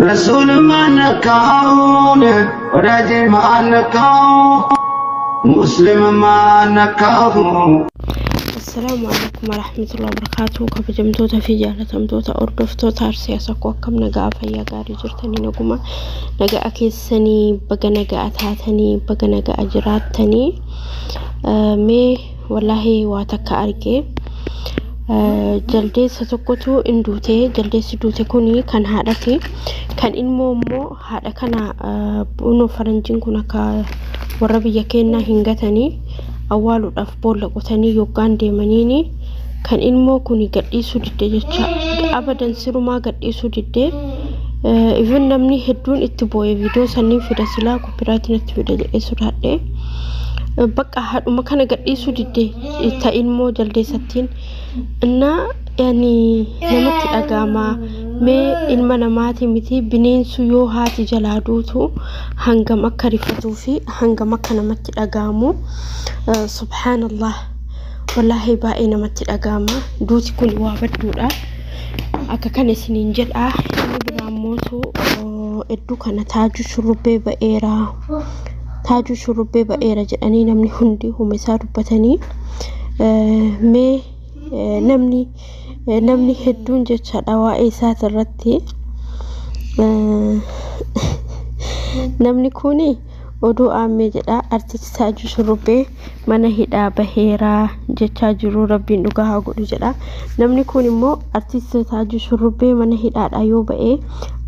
ረሱል ማነካውን ወዳጅ ማነካው ሙስሊም ማነካው። Assalaamu alaikum warahmatullahi wabarakatuh. Kabajamtoota fi jaalatamtoota hordoftoota Arsii Asakoo, akkam nagaa, fayyaa gaarii jirtanii? Naguma nagaa keessanii, baga nagaa taatanii, baga nagaa jiraattanii. Mee wallaahi waa takka argee, jaldeessa tokkotu in duute. Jaldeessi duute kuni kan haadhati, kan ilmoo immoo haadha kana bunoo faranjiin kun akka warra biyya keenyaa hin gatanii, awwaaluudhaaf boolla qotanii yoggaan deemaniini kan ilmoo kun gadhiisuu didde jecha, abadan sirumaa gadhiisuu didde. Even namni hedduun itti boo'e. Viidiyoo sanniin fida, silaa copyright natti fida jedhee sodaadhe. Bakka haadhuma kana gadhiisuu didde ta ilmoo jaldeessattiin. Innaa yani namatti dhaga'ama. Mee ilma namaati miti, bineensu yoo haati jalaa duutu hangam akka rifatuu fi hangam akka namatti dhaga'amu, subhaanallah, wallaahi baay'ee namatti dhaga'ama. Duuti kun waa badduudha, akka kana isiniin jedha. Inni biraa mootu hedduu kana Taajuu Shurrubbee ba'eera, Taajuu Shurrubbee ba'eera jedhanii namni hundi huma isaa dubbatanii. Mee namni hedduun jechaadha waa'ee isaati irratti. Namni kun oduu aammee jedha, artist Taajuu Shurrubbee mana hidhaa baheeraa jechaa jiru, rabbiin dhugaa haa godhu jedha. Namni kun immoo artist Taajuu Shurrubbee mana hidhaadha yoo ba'e,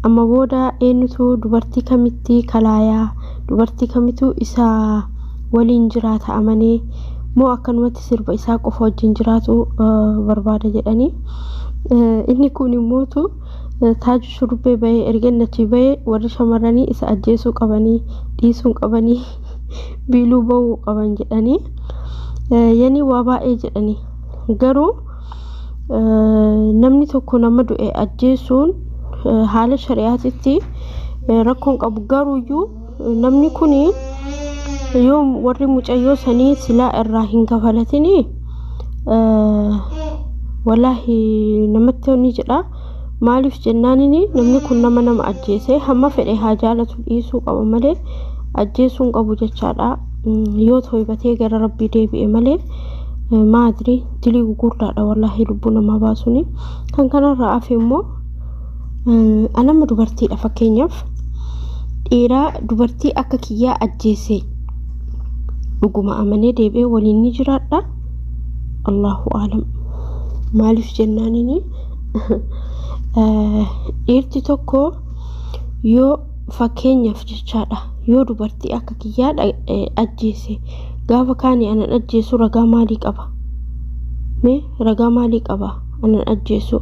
amma booda eenyutu dubartii kamitti kalaayaa, dubartii kamitu isa waliin jiraata amanee moo akkanumatti sirba isaa qofa wajjin jiraatu barbaada jedhanii. Inni kun immootu Taaju Shurrubbee bahee, erga inni achii bahee warri shamarranii isa ajjeesuu qabanii, dhiisuu qabanii, biiluu bahuu qaban jedhanii, yani waa baay'ee jedhanii. Garuu namni tokko nama du'e ajjeesuun haala shari'aatitti rakkoon qabu. Garuuyyuu namni kuni yoo warri mucayyoo sanii silaa irraa hin kafalatini, wallaahi namatti ni jedha. Maaliif jennaanini, namni kun nama ajjeese hamma fedhe haa jaalatu, dhiisuu qaba malee ajjeesuu hin qabu jechaadha. Yoo toybatee gara rabbii deebi'e malee, maadri dilii gugurdaadha wallaahi lubbuu namaa baasuni. Kan kanarraa hafe immoo anama dubartiidha, fakkeenyaaf dhiiraa dubartii akka kiyyaa ajjeese dhuguma amanee deebi'ee waliin ni jiraadha, allahu aalam. Maaliif jennaanini, dhiirti tokko yoo fakkeenyaaf jechaadha yoo dubartii akka kiyyaa ajjeese, gaafa kaani anan ajjeesu ragaa maalii qaba? Mee ragaa maalii qaba anan ajjeesu?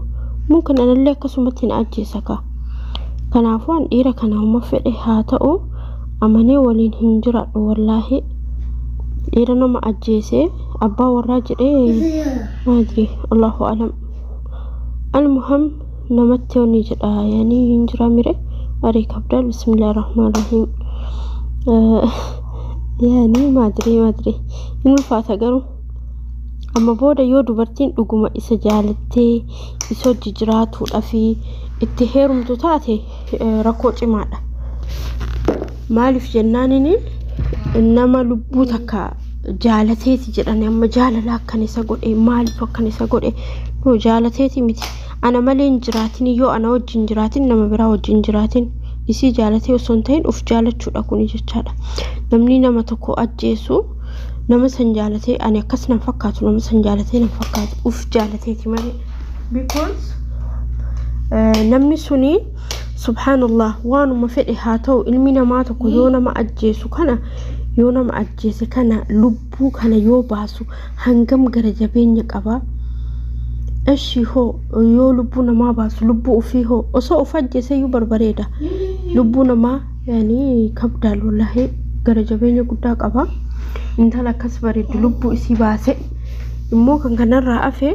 Mumkin anallee akkasumatti na ajjeesa ka. Kanaafuu an dhiira kana hamma fedhe haa ta'u amanee waliin hin jiraadhu wallaahi. Dhiira nama ajjeese abbaa warraa jedhee, maadri, allahu alam. Almuham namatti ni jedha, yani hin jira mire aree kabdaal. Bismillahi rahmaan rahiim. Yani maadri maadri hin ulfaata. Garuu amma booda yoo dubartiin dhuguma isa jaalattee isa hojii jiraatuudhaa fi itti heerumtu taate, rakkoo cimaadha. Maaliif jennaanini, nama lubbuu takka jaalateeti jedhani, amma jaalala akkan isa godhe, maaliif akkan isa godhe? No, jaalateeti miti. Ana malee hin jiraatin, yoo ana wajjin jiraatin nama biraa wajjin jiraatin, isii jaalatee osoo hin ta'in uf jaalachuudha kuni jechaadha. Namni nama tokko ajjeesu nama san jaalatee ani akkas nan fakkaatu, nama san jaalatee nan fakkaatu, uf jaalateeti malee. Because namni suni, subhaanallah, waanuma fedhe haa ta'u, ilmi namaa tokko yoo nama ajjeesu kana, yoo nama ajjeese kana, lubbuu kana yoo baasu hangam gara jabeenya qaba? Eshi hoo yoo lubbuu namaa baasu, lubbuu ofii hoo osoo of ajjeese iyyuu barbareeda. Lubbuu namaa yani kabdaal, wallaahi gara jabeenya guddaa qaba. Intala akkas bareeddu lubbuu isii baase immoo kan kanarraa hafe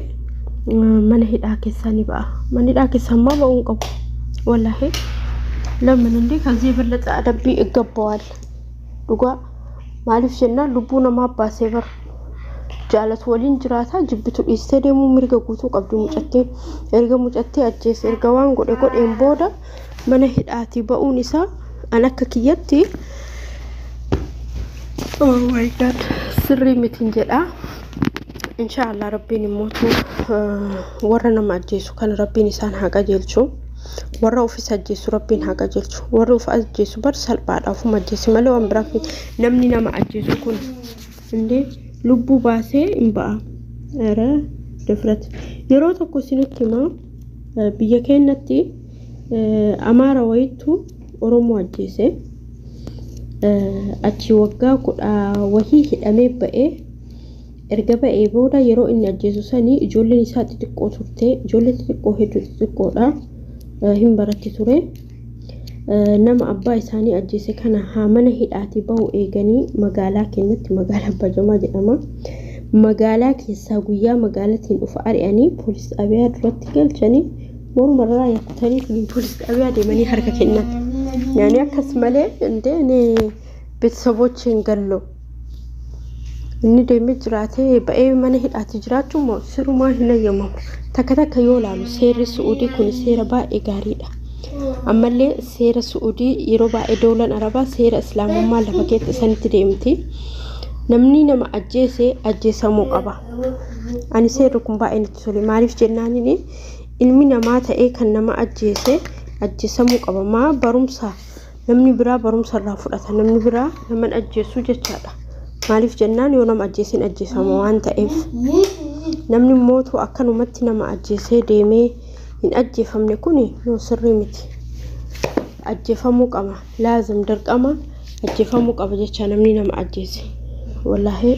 mana hidhaa keessaa ni ba'a. Mana hidhaa keessaa immoo ba'uu hin qabu wallaahi. ለምን እንዴ ከዚህ የበለጠ አደቢ ይገባዋል። Dhugaa, maaliif jennaan, lubbuu namaa baasee bar. Jaalatu waliin jiraata, jibbitu dhiistee deemuu mirga guutuu qabdi mucattiin. Erga mucattee ajjeese, erga waan godhe godheen booda Mana hidhaatii ba'uun isaa an akka kiyyatti, oh my God, sirrii mitiin jedha. Inshaallah Rabbiin immootu warra nama ajjeesu kana Rabbiin isaan haa qajeelchu. Warra ofis ajjeesu Rabbiin haa qajeelchu. Warra of ajjeesu bar salphaadha, ofuma ajjeesi malee waan biraa namni nama ajjeesu kun indee lubbuu baasee hin ba'a. Ara difrat yeroo tokko isinitti himaa, biyya keenyatti Amaara wayittu Oromoo ajjeese. Achi waggaa 10 wahii hidhamee ba'ee, erga ba'ee booda yeroo inni ajjeesu sanii ijoolleen isaa xixiqqoo turte, ijoollee xixiqqoo hedduu xixiqqoodha, hin baratti ture. Nama abbaa isaanii ajjeese kana haa mana hidhaatii bahu eeganii magaalaa keenyatti, magaalaa Abbaa Jamaa jedhama. Magaalaa keessaa guyyaa magaalatiin dhufa ari'anii poolis xaabiyaa duratti galchanii mormarraa yakkutanii poolis xaabiyaa deemanii harka kennan. Yaani akkas malee indee ቤተሰቦችን ገሎ inni deemee jiraatee ba'ee mana hidhaatti jiraachuun moo sirumaa hin eeyyamamu. Takka takka yoo ilaalu seerri Su'uudii kun seera baay'ee gaariidha. Ammallee seera Su'uudii yeroo baay'ee doolan Arabaa seera Islaamummaa lafa keessa isanitti deemti. Namni nama ajjeese ajjeesamuu qaba. Ani seerri kun baay'ee natti tole. Maaliif jennaanini ilmi namaa ta'ee kan nama ajjeese ajjeesamuu qaba. Maa barumsa namni biraa barumsa irraa fudhata. Namni biraa nama ajjeessu jechaadha. Maaliif jennaan yoo nama ajjeesin ajjeesama waan ta'eef. Namni mootu akkanumatti nama ajjeesee deemee hin ajjeefamne kuni yoo sirrii miti. Ajjeefamuu qaba. Laazim dirqama ajjeefamuu qaba jecha namni nama ajjeese. Wallaahi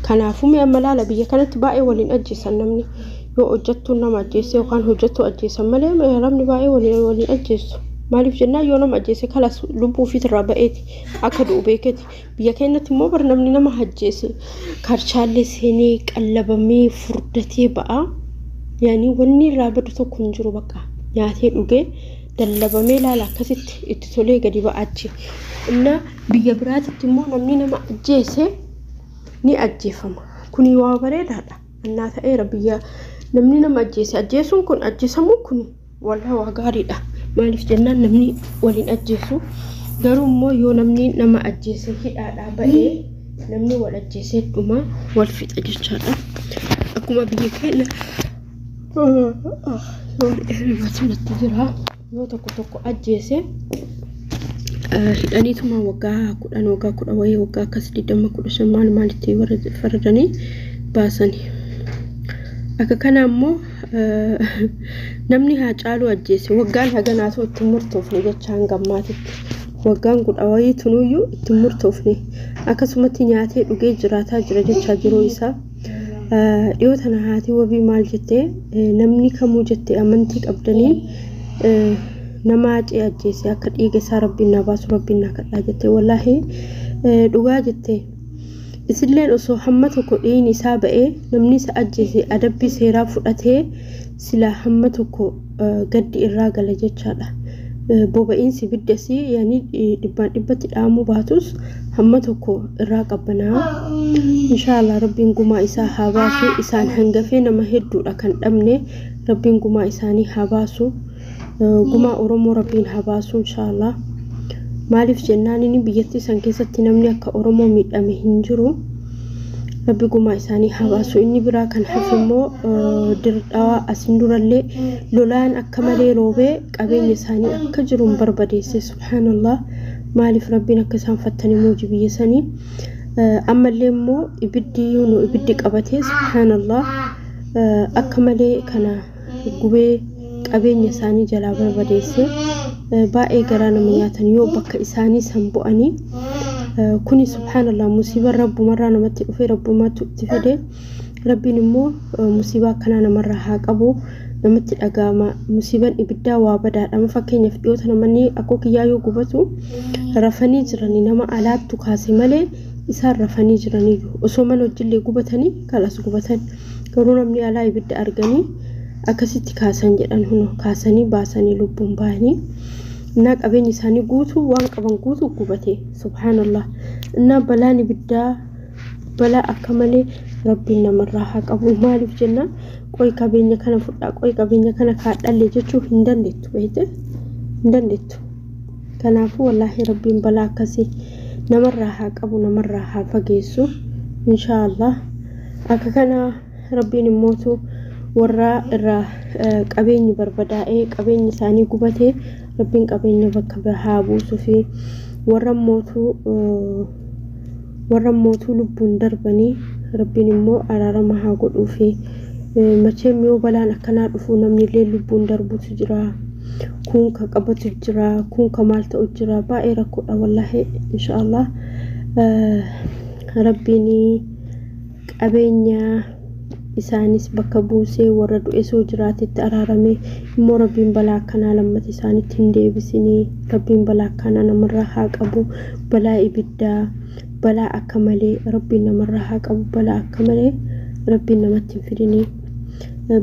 kanaafuu mi'a malaala biyya kanatti baay'ee waliin ajjeesan namni yoo hojjettuun nama ajjeese yookaan hojjettuu ajjeesan malee namni baay'ee waliin ajjeesu. Maaliif jennaan yoo nama ajjeese kalas lubbuu ofiitirraa ba'eeti akka du'u beekeeti. Biyya keenyatti immoo bar namni nama ajjeese karchaallee seenee qallabamee furdatee ba'a. Yaani wanni irraa badu tokko hin jiru bakka nyaatee dhugee dallabamee laala akkasitti itti tolee gadi ba'a achi. Inna biyya biraatitti immoo namni nama ajjeese ni ajjeefama. Kuni waa bareedaadha. Annaa ta'eera biyya namni nama ajjeese ajjeesuun kun ajjeesamuun kun walaa waa gaariidha. Maaliif jennaan namni waliin ajjeesu garuu immoo yoo namni nama ajjeese hidhaadhaa ba'ee namni wal ajjeesee dhuma wal fixa jechaadha. Akkuma biyya keenya natti jira yoo tokko tokko ajjeese hidhaniituma waggaa 10 waggaa 10 wayii waggaa akkas 20 15 maal maalitti faradanii baasanii. Akka kana immoo namni haa caalu ajjeese waggaan haganaatu itti murtoofne jecha hanga ammaatitti. Waggaan 10 wayii tunuyyuu itti murtoofne akkasumatti nyaatee dhugee jiraataa jira jechaa jiruu isaa. Dhiyoo tana haati wabii maal jettee namni kamuu jettee amantii qabdaniin nama haacee ajjeese akka dhiiga isaa Rabbiin naa baasu Rabbiin naa kadhaa jettee wallaahi dhugaa jettee. Isilleen osoo hamma tokko dhiigni isaa ba'ee namni isa ajjeese adabbii seeraa fudhatee silaa hamma tokko gaddi irraa gala jechaadha. Boba'iinsi ibiddasii yaani 100% dhaamuu baatus hamma tokko irraa qabbanaa. Inshaallah Rabbiin gumaa isaa haa baasu. Isaan hangafee nama hedduudha kan dhabne Rabbiin gumaa isaanii haa baasu. Gumaa Oromoo Rabbiin haa baasu inshaallah. Maaliif jennaan inni biyyattii san keessatti namni akka Oromoo miidhame hin jiru. Rabbi gumaa isaanii haa baasu. Inni biraa kan hafe immoo Dirdhawaa asin durallee lolaan akka malee roobee qabeenya isaanii akka jiru hin barbadeesse subhaanallah. Maaliif Rabbiin akka isaan fattanii mooji biyya sanii. Ammallee immoo ibiddi nu ibiddi qabatee subhaanallah akka malee kana gubee qabeenya isaanii jalaa barbadeesse. Baay'ee garaa nama nyaatan yoo bakka isaanii san bu'anii kuni subhaanallah musiibaan rabbumarraa namatti dhufee rabbumatu itti fide. Rabbiin immoo musiibaa akkanaa namarraa haa qabu namatti dhaga'ama. Musiibaan ibiddaa waa badaadha. Fakkeenyaaf dhiyoota namoonni akkoo kiyyaa yoo gubatu rafanii jiranii nama alaattu kaase malee isaan rafanii jiraniyyuu osoo mana hojillee gubatanii kalas gubatan garuu namni alaa ibidda arganii akkasitti kaasan jedhan huno kaasanii baasanii lubbuun bahanii. Innaa qabeenya isaanii guutuu waan qaban guutuu gubate subhaanallah. Innaa balaan ibiddaa balaa akka malee Rabbiin namarraa haa qabu. Maaliif jennaan qoy qabeenya kana fudhaa, qoy qabeenya kana kaadhallee jechuu hin dandeettu, beekte hin dandeettu. Kanaafuu wallaahi Rabbiin balaa akkasii namarraa haa qabu, namarraa haa fageessu inshaallah. Akka kana Rabbiin immootu warra irraa qabeenyi barbadaa'ee qabeenyi isaanii gubatee Rabbiin qabeenya bakka haa buusuu fi warra mootuu lubbuun darbanii Rabbiin immoo araarama haa godhuu fi macheem yoo balaan akkanaa dhufu namni illee lubbuun darbutu jira, kun ka qabatu jira, kun ka maal ta'u jira. Baay'ee rakkoodha wallaahi. Inshaallah Rabbiin qabeenya isaanis bakka buusee warra du'e soo jiraatetti araaramee immoo Rabbiin balaa akkanaa lammata isaanitti hin deebisinii. Rabbiin balaa akkanaa namarraa haa qabu, balaa ibiddaa, balaa akka malee Rabbiin namarraa haa qabu, balaa akka malee Rabbiin namatti hin fidinii.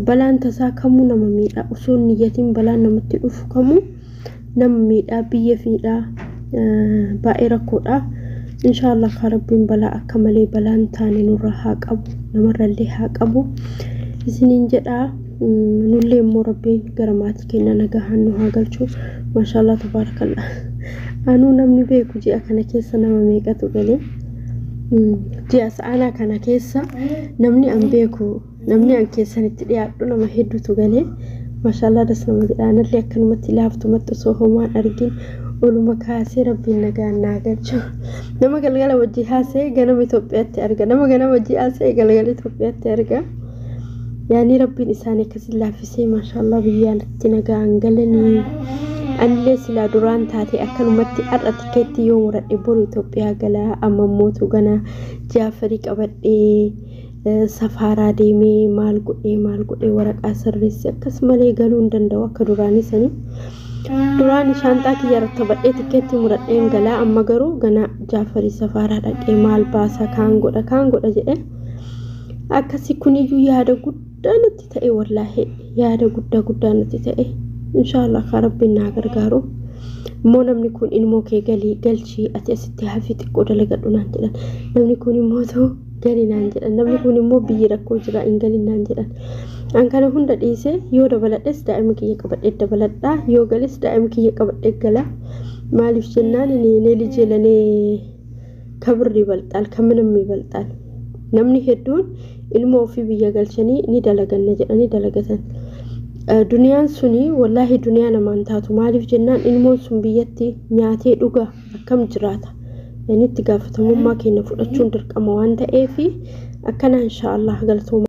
Balaan tasaa kamuu nama miidha, osoo hin niyyatiin balaan namatti dhufu kamuu nama miidha, biyya miidha, baay'ee rakkoodha. Inshaallah kaa Rabbiin balaa akka malee balaan taane nurraa haa qabu, namarrallee haa qabu isiniin jedhaa. Nullee immoo Rabbiin gara maatii keenya nagaan nu haa galchu. Maashaallah tabaarakallah. Anuu namni beeku ji'a kana keessa nama meeqatu galee, ji'a sa'anaa kana keessa namni an beeku, namni an keessanitti dhiyaadhu nama hedduutu galee. Maashaallah das nama jedha. Anallee akkanumatti laaftumatti osoo homaan argin oluma kaasee Rabbiin nagaan naa galchu. Nama galgala wajji haasee ganama Itoophiyaatti arga, nama ganama wajji haasee galgala Itoophiyaatti arga. Yaani Rabbiin isaanii akkasiin laaffisee maashaallah biyyaatti nagaan galanii. Anillee silaa duraan taate akkanumatti har'a tikeetti yoo muradhe boru Itoophiyaa galaa. Amma mootu gana jaafarii qabadhee safaaraa deemee maal godhee waraqaa sirreesse akkas malee galuu hin danda'u akka duraanii sanii. Duraan shaanxaa kiyya irratti taphadhee tikeetti muradheen galaa. Amma garuu gana jaafarii safaaraa dhaqee maal baasa kaan godha jedhee akkasi. Kuniyyuu yaada guddaa natti ta'e wallaahi, yaada guddaa natti ta'e. Inshaallah kaa Rabbiin naa gargaaru. Immoo namni kun ilmoo kee galii galchii ati asitti hafii xiqqoo dalagadhu naan jedhan. Namni kun immoo ta'u galii naan jedhan. Namni kun immoo biyyi rakkoo jira hin galin naan jedhan. An kana hunda dhiisee yoo dabaladhes daa'ima kiyya qabadhee dabaladhaa, yoo galis daa'ima kiyya qabadhee gala. Maaliif jennaan እኔ ልጄ ለእኔ ከብር ይበልጣል ከምንም ይበልጣል። Namni hedduun ilmoo ofii biyya galchanii ni dalaganna jedhanii dalagatan. Duniyaan suni wallaahi duniyaa namaan taatu. Maaliif jennaan ilmoon sun biyyatti nyaatee dhuga akkam jiraata. Inni itti gaafatamummaa keenya fudhachuun dirqama waan ta'eef akkana inshaallah galatooma.